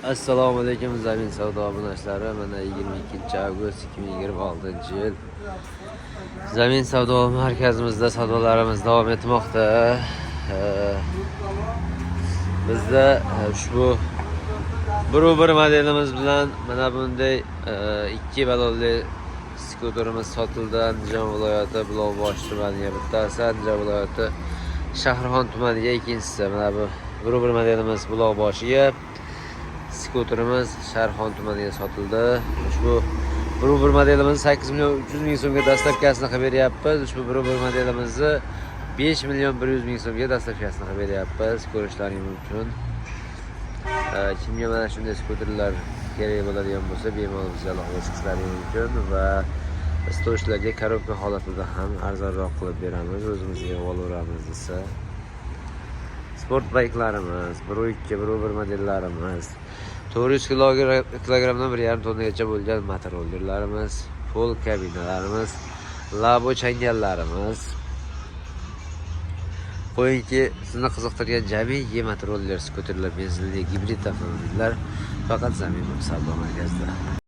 Assalomu alaykum, Zamin savdo obunachilari. Mana, 22 avgust 2026 yil, Zamin savdo markazimizda savdolarimiz davom etmoqda. Bizda ushbu 1.1 modelimiz bilan mana bunday ikki balonli skuterimiz sotildi. Andijon viloyati Buloqboshi tumaniga bittasi, Andijon viloyati Shahrixon tumaniga ikkinchisi. Mana bu 1.1 modelimiz Buloqboshiga, skuterimiz Shahrixon tumaniga sotildi. Ushbu 1.1 modelimizni 8 million 300 ming so'mga доставка sini qilib beryapmiz. Ushbu 1.1 modelimizni 5 million 100 ming so'mga доставка sini qilib beryapmiz. Ko'rishlaring mumkin. Kimga mana shunday skuterlar kerak bo'ladigan bo'lsa, bemalol bizga aloqaga chiqishlari mumkin va istovchilarga коробка holatida ham arzonroq qilib beramiz, o'zimiz yig'ib olaveramiz desa. Sport bayklarimiz, 1.2, 1.1 modellarimiz, 400 kilogrammdan 1,5 tonnagacha bo'lgan motorollerlarimiz, pol kabinalarimiz, labo changallarimiz, qo'yingki, sizni qiziqtirgan jamiki motoroller, skuterlar, benzinli, gibrid avtomobillar faqat Zamin savdo markazida.